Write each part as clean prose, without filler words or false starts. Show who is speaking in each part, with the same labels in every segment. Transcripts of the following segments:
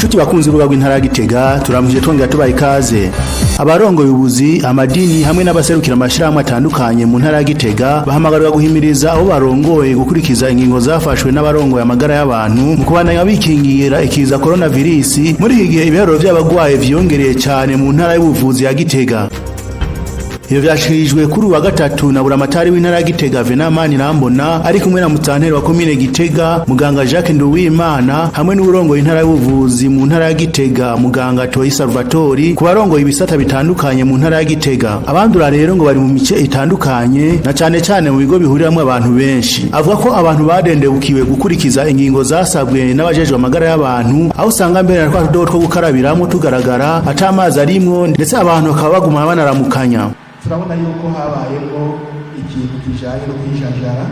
Speaker 1: Nshuti bakunzi b'urubuga rw'intara ya Gitega, turamuje twongera tubaha ikaze. Abarongoye ubuzi, amadini hamwe n'abaserukira amashirahamwe atandukanye mu ntara ya Gitega bahamagarirwa guhimiriza abo barongoye gukurikiza ingingo zafashwe n'abarongoye amagara y'abantu mu kubandanya bikingira ikiza coronavirus, muri iki gihe ibiharuro vy'abagwaye vyiyongereye cane mu ntara y'ubuvuzi ya Gitega. Ivyo vyashikirijwe kuri uwa gatatu na buramatari w'intara ya Gitega, Venamani Rambona, ari kumwe na mutanteri wa komine Gitega, muganga Jacques Nduwimana, hamwe n'uburongoye intara y'ubuvuzi mu ntara ya Gitega, muganga Toyi Salvatori, ku barongoye ibisata bitandukanye mu ntara ya Gitega. Abandura rero ngo bari mu mice itandukanye, na cane cane mu bigo bihuriramwo abantu benshi. Avuga ko abantu badendebukiwe gukurikiza ingingo zasabwe n'abajejwe amagara y'abantu, aho usanga mbere na twa tudobo two gukarabiramwo tugaragara ata amazi arimwo, ndetse abantu bakaba baguma banaramukanya.
Speaker 2: Turabona yuko habayemo ikintu kijanye no kwijajara,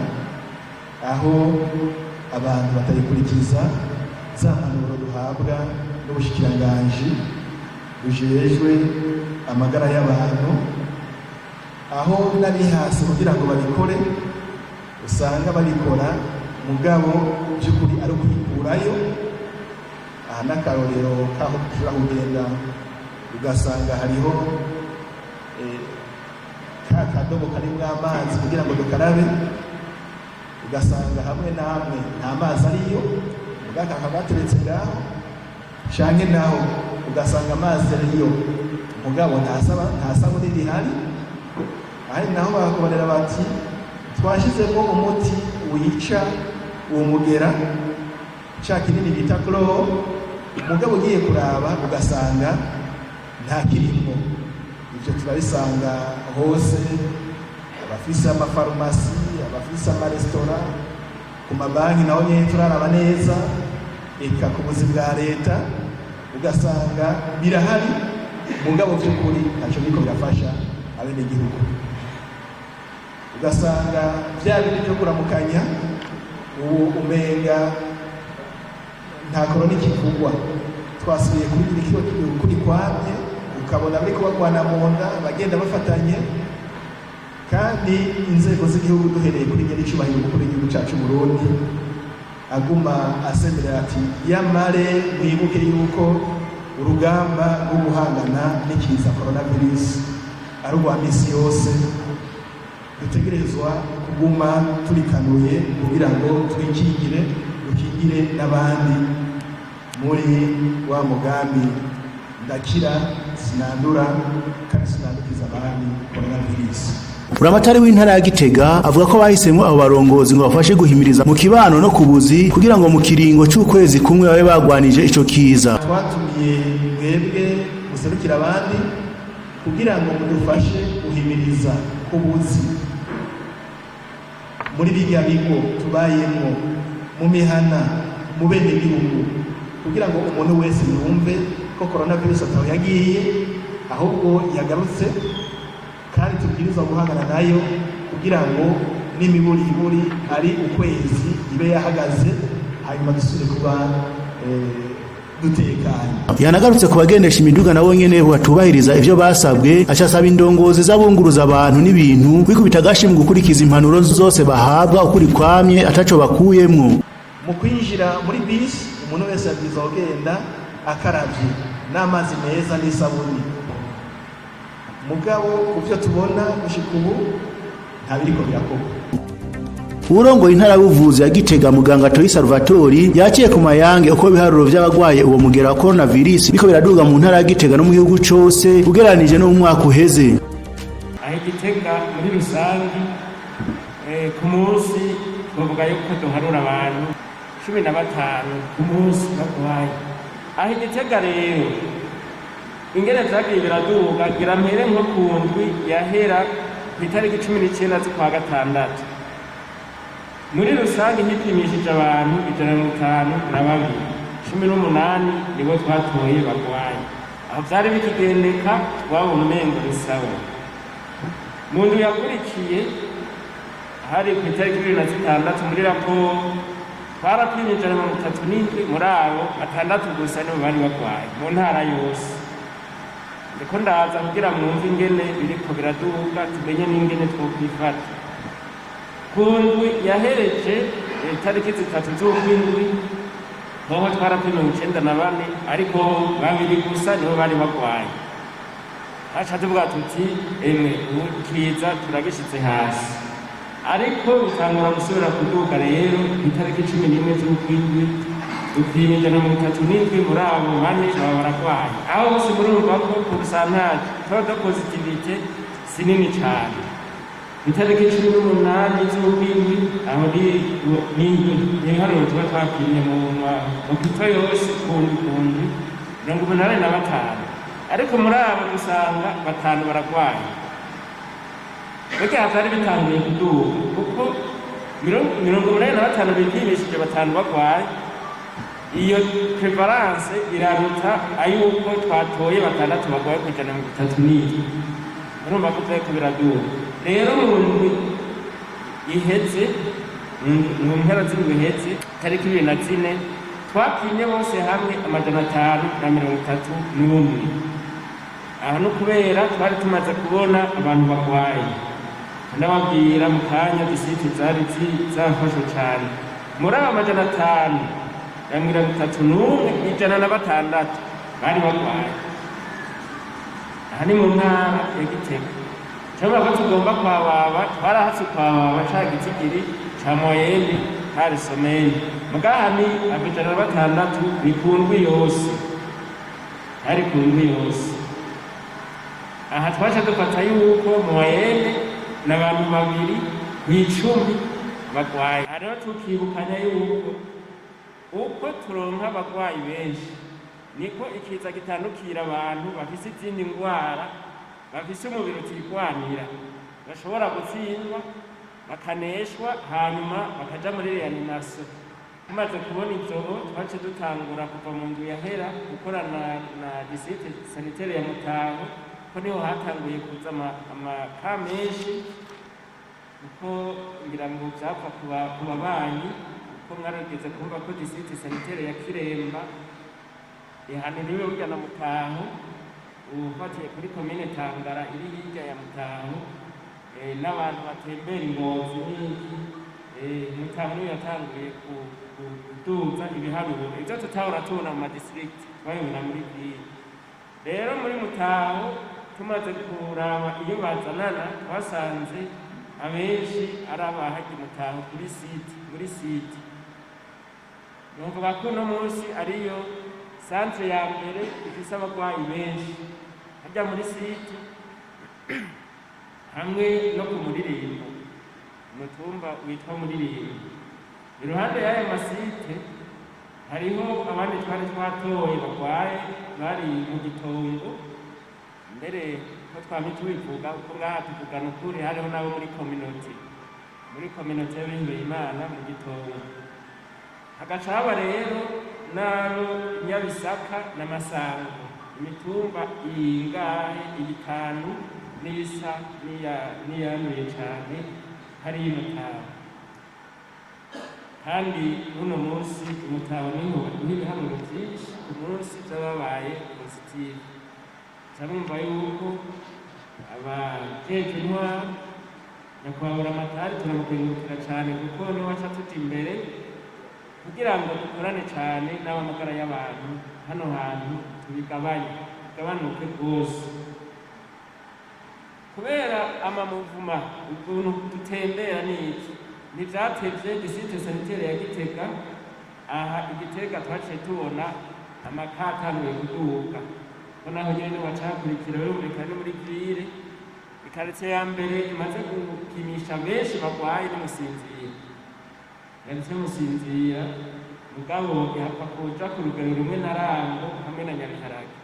Speaker 2: aho abantu batayikurikiza za mpanuro duhabwa n'ubushikiranganji bujejwe amagara y'abantu, aho n'abihasi kugira ngo babikore usanga babikora, mugabo by'ukuri ari ukwikurayo. Aha n'akarorero k'aho ushobora kugenda ugasanga hariho ka kadobo karimwo amazi kugira ngo dukarabe, ugasanga hamwe namwe nta mazi ariyo, mugabo kakaba gateretse ngaho, canke naho ugasanga amazi ariyo, mugabo nta sabuni rihari. Ahandi naho bakakubarira bati: "Twashizemo umuti wica uwo mugera, ca kinini bita chlore," mugabo ugiye kuraba ugasanga nta kirimwo. Ivyo turabisanga hose: abafise amafarumasi, abafise amaresitora, ku mabanki naho nyene turaraba neza, eka ku buzi bwa leta ugasanga birahari, mugabo vy'ukuri ntaco biriko birafasha abenegihugu. Ugasanga vya bindi vyo kuramukanya ubu umenga nta korona ikivugwa, twasubiye kubigira ikigo kuri kwamye, ukabona bariko bagwana mu nda, bagenda bafatanye. Kandi inzego z'igihugu, duhereye kuri nyiricubahiro umukuru w'igihugu cacu Burundi, aguma asemerera ati: "Yamare mwibuke yuko urugamba rwo guhangana n'ikiza coronavirus ari urwa misi yose, dutegerezwa kuguma turikanuye kugira ngo twikingire, dukingire n'abandi muri wa mugambi ndakira sinandura kandi sinandukiza abandi coronavirus."
Speaker 1: Buramatari w'intara ya Gitega avuga ko bahisemwo abo barongozi ngo bafashe guhimiriza mu kibano no kubuzi, kugira ngo mu kiringo c'ukwezi kumwe babe bagwanije ico kiza.
Speaker 2: Twatumiye mwebwe muserukira abandi kugira ngo mudufashe guhimiriza ku buzi, muri birya bigo tubayemwo, mu mihana, mu benegihugu, kugira ngo umuntu wese yumve ko coronavirus ataho yagiye, ahubwo yagarutse, kandi tubwirizwa guhangana nayo kugira ngo n'imiburiburi ari ukwezi ibe yahagaze, hanyuma dusubire kuba dutekanye.
Speaker 1: Yanagarutse ku bagendesha imiduga nabo nyene batubahiriza ivyo basabwe, aca asaba indongozi z'abunguruza abantu n'ibintu kwikubita agashi mu gukurikiza impanuro zose bahabwa ukuri kwamye ataco bakuyemwo.
Speaker 2: Mu kwinjira muri bisi, umuntu wese yabwirizwa kugenda akaravye n'amazi meza n'isabuni, mugabo ku byo tubona gushika ubu nta biriko birakorwa.
Speaker 1: Uwurongoye intara y'ubuvuzi ya Gitega, muganga Toyi Salvatori, yaciye ku mayange uko ibiharuro vy'abagwaye uwo mugera wa coronavirus biko biraduga mu ntara ya Gitega no mu gihugu cose, ugereranije no mu mwaka uheze.
Speaker 3: Aho Igitega muri rusangi, ku munsi twavuga yuko duharura abantu 15 ku munsi bagwaye aho Igitega. Rero ingene vyagiye biraduga, gira mpere nko ku ndwi yahera, ku itariki 19 z'ukwa gatandatu, muri rusange hipimishije abantu 152, 18 nibo twatoye bagwaye. Aho vyari bikigendeka, twabona umengo ni sawa. Mu ndwi yakurikiye, hari ku itariki 26, muri raporo twarapimye 137, muri abo batandatu gusa nibo bari bagwaye mu ntara yose. Ndiko ndaza kugira mwumve ingene biriko biraduga, tumenye n'ingene twokwifata. Ku ndwi yahereje, itariki 3 z'ukwindwi, twapimye 122, Hoho twarapimye 94, ariko babiri gusa nibo bari bagwaye. Haca tuvuga tuti: "Emwe, ubu kiza turagishize hasi." Ariko bitangura gusubira kuduga. Rero itariki 11 z'ukwindwi dupima 137, muri abo bane baba baragwaye. Aho bose murumva ko pourcentage, taux de positivité, si nini cane. Itariki 18 z'ukwindwi, aho ni n'indwi, ibiharuro tuba twapimye mu mapito yose kundwi kundwi, 85, ariko muri abo dusanga batanu baragwaye. Burya vyari bitanguye kuduga, kuko 85 bipimishije, batanu bagwaye, iyo prévalence iraruta ayuko twatoye batandatu bagwaye ku 137. Urumva ko vyariko biraduga. Rero mu ndwi iheze, mu mpera z'indwi iheze, tariki 24, twapimye bose hamwe 531. Aha no kubera twari tumaze kubona abantu bagwaye, ndababwira mu kanya disites zari zafashwe cane. Muri abo 531, 106 bari bagwaye. Aha ni mu ntara ya Gitega. Cyangwa ko tugomba kwababa, twarahatse kwababa ca gitigiri ca moyenne hari semaine. Mugaha ni 106, ni ku ndwi yose, hari ku ndwi yose. Aha twaca dufata yuko moyenne n'abantu babiri kw'icumi bagwaye. Aha rero tukibukanya yuko uko turonka abagwayi benshi, niko ikiza gitandukira abantu bafise izindi ndwara, bafise umubiri utirwanira, bashobora gutsindwa, bakaneshwa, hanyuma bakaja muri réanimation. Tumaze kubona ivyo, twace dutangura kuva mu ndwi yahera gukorana na district sanitaire ya Mutaho, ko niho hatanguye kuza amaka menshi, kuko ngira ngo vyapfa ku babanyi, kuko mwarigeze kumva ko district sanitaire ya Kiremba ihanuriwe burya na Mutaho, ufatiye kuri komine Tangara iri hirya ya Mutaho, n'abantu batembera Ingozi n'iki. Mutaho niyo yatanguye kuduza ibiharuro. Ivyo tutahora tubona mu madistrict twabibona muri ville. Rero muri Mutaho, tumaze kuraba iyo bazanana, twasanze abenshi ari abahajya Mutaho kuri site, muri site. Nuvuga ko uno munsi ariyo centre ya mbere ifise abarwayi benshi, hajya muri site hamwe no ku Muririmbo, umutumba witwa Muririmbo. Iruhande y'ayo masites hariho abandi twari twatoye barwaye bari mu gitongo. Mbere ko twamye tubivuga, kuko ngaha tuvugana ukuri, hariho n'abo muri communauté, muri communauté y'abihebeye Imana mu gitongo. Hagaca haba rero n'abo Nyabisaka na Masango, imitumba ingahe, itanu n'isa n'iyanduye cane hariya Imutaho. Kandi uno munsi Umutaho niho baduha ibiharuro vyinshi ku munsi vy'ababaye positif. Ca murumva yuko abajejwe intwaro, nyakubahwa Amatari, turamukengurukira cane, kuko niwe aca tuja imbere kugira ngo dukorane cane n'abamagara y'abantu hano hantu, tubigabanye, tugabanuke rwose. Kubera amamouvements, ukuntu dutembera n'iki, ntivyatevye district sanitaire ya Gitega, aha Igitega, twaciye tubona amacas atanguye kuduga, ko naho nyene wacakurikira. Birumvikana ni muri ville. Iquartier ya mbere imaze gupimisha benshi bagwaye ni Musinzira, yanditse Musinzira, mugabo ihakwa kuja ku rugero rumwe na Rango hamwe na Nyabiharage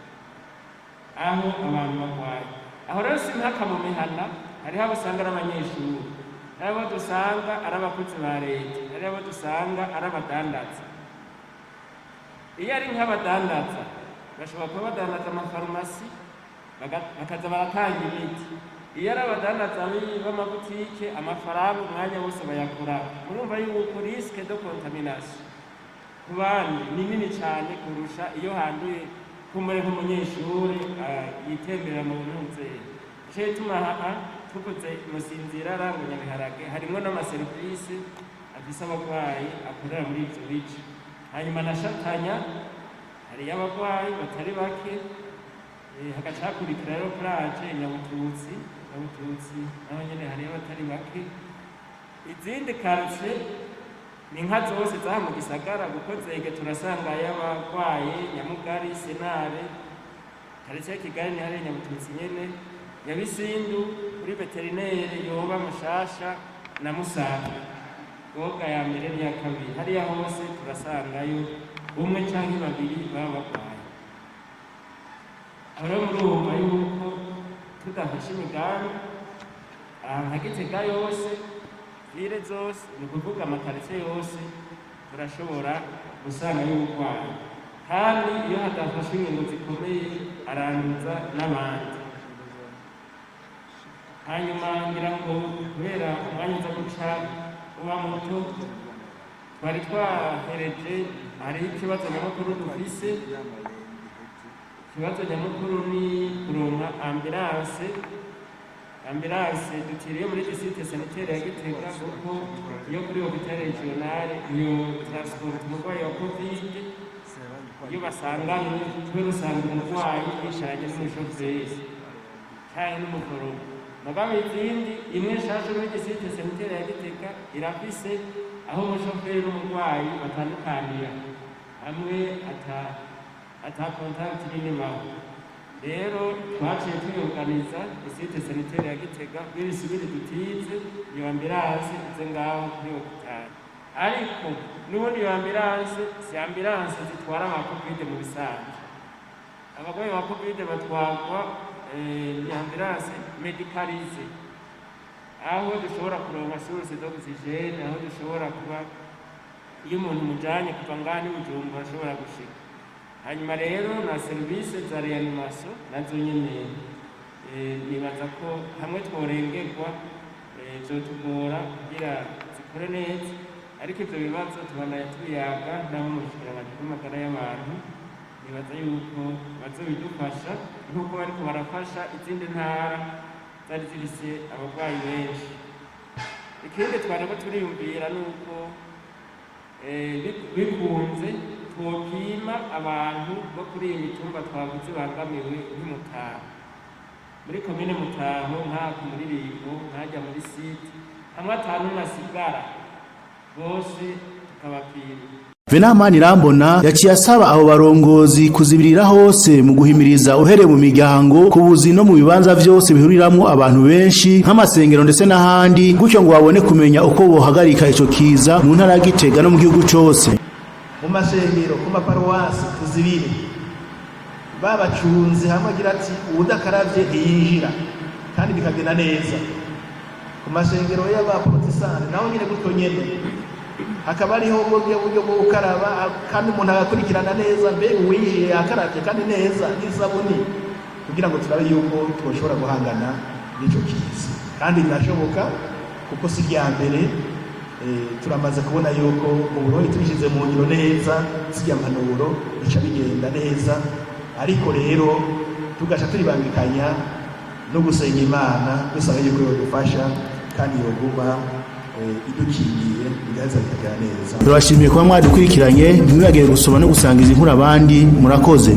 Speaker 3: aho abantu bagwaye. Aho rero si mpaka mu mihana, hariho abo usanga ari abanyeshuri, hari abo dusanga ari abakozi ba leta, hari abo dusanga ari abadandaza. Iyo ari nk'abadandaza, bashobora kuba badandaza amafarumasi, bakaza baratanga imiti. Iyo ari abadandaza b'amabutike, amafaranga umwanya wose bayakora. Murumva yuko risque de contamination ku bandi ni nini cyane kurusha iyo handuye kumure nk'umunyeshuri yitembera mu ntuze. Ico gituma aha tuvuze Musinzira, Rango, Nyabiharage, harimwo n'amaserivisi afise abarwayi akorera muri ivyo bice. Hanyuma na Shatanya hariyo abarwayi batari bake. Hagaca hakurikira rero plage Nyabututsi. Nyabututsi naho nyene hariyo abatari bake. Izindi quartier ni nka zose zaha mu gisagara, kuko zege turasanga y'abarwaye Nyamugari, Senare, quartier ya Kigali ni hariya Nyabututsi nyene, Nyabisindu kuri vétérinaire yoba mushasha na Musaga goga ya mbere n'iya kabiri, hariya hose turasangayo umwe canke babiri baba barwaye. Aho rero murumva yuko tudafashe imigambi aha nka Gitega yose, ville zose, ni ukuvuga ama quartier yose, turashobora gusanga y'uburwayi, kandi iyo hadafashwe ingingo zikomeye aranduza n'abandi. Hanyuma ngira ngo kubera umwanya uza guca uba muto, twari twahereje, hariho ikibazo nyamukuru dufise. Ikibazo nyamukuru ni kuronka ambulance. Ambulance dutiriye muri district sanitaire ya Gitega, kuko iyo kuri hôpital régional iyo transport umurwayi wa Covid iyo basanganywe, kubera usanga umurwayi yicaranye n'umushoferi canke n'umuforomo. Mugabo izindi, imwe nshasha muri district sanitaire ya Gitega irafise aho umushoferi n'umurwayi batandukanira hamwe ata contact nini baho. Rero twaciye tuyorganiza district sanitaire ya Gitega bw'ibisubiri dutize iyo ambulance ize ngaho kuri hôpital. Ariko n'ubundi iyo ambulance si ambulance zitwara aba Covid. Mu bisanzwe abarwayi ba Covid batwarwa ni ambulance médicalisée, aho dushobora kuronka source d'oxygène, aho dushobora kuba iyo umuntu mujanye kuva ngaha ni Bujumbura ashobora gushika. Hanyuma rero na service za réanimation nazo nyene, nibaza ko hamwe tworengerwa vyotugora kugira zikore neza. Ariko ivyo bibazo tubandanya tubiyaga nabo mu bushikiranganji bw'amagara y'abantu. Nibaza yuko bazobidufasha nk'uko bariko barafasha izindi ntara zari zifise abarwayi benshi. Ikindi twariko turiyumvira nuko bikunze twopima abantu bo kuri iyi mitumba twavuze bangamiwe nk'Imutaho, muri komine Mutaho, nk'aha ku Muririmbo, nk'ahajya muri site, hamwe atanu asigara bose tukabapima.
Speaker 1: Venamani Irambona yaciye asaba abo barongozi kuzibirira hose mu guhimiriza, uhereye mu miryango, ku buzi no mu bibanza vyose bihuriramwo abantu benshi nk'amasengero ndetse n'ahandi, gutyo ngo babone kumenya uko bohagarika ico kiza mu ntara ya Gitega no mu gihugu cose.
Speaker 2: Mu masengero, ku maparuwasi, tuzibire babacunze hamwe, agira ati uwudakaravye ntiyinjira, kandi bikagenda neza. Ku masengero y'abaporotesitanti naho nyine gutyo nyene, hakaba hariho uburyo bwo gukaraba, kandi umuntu agakurikirana neza mbega uwinjiye yakaravye kandi neza n'isabuni, kugira ngo turabe yuko twoshobora guhangana n'ico kiza. Kandi birashoboka, kuko si irya mbere. Turamaze kubona yuko mu Burundi tubishyize mu ngiro neza zirya mpanuro bica bigenda neza. Ariko rero tugaca turibangikanya no gusenga Imana, dusaba yuko yodufasha kandi yoguma idukingiye, bigaheza bikagera neza.
Speaker 1: Turabashimiye kuba mwadukurikiranye. Ntimwibagire gusoma no gusangiza inkuru abandi. Murakoze.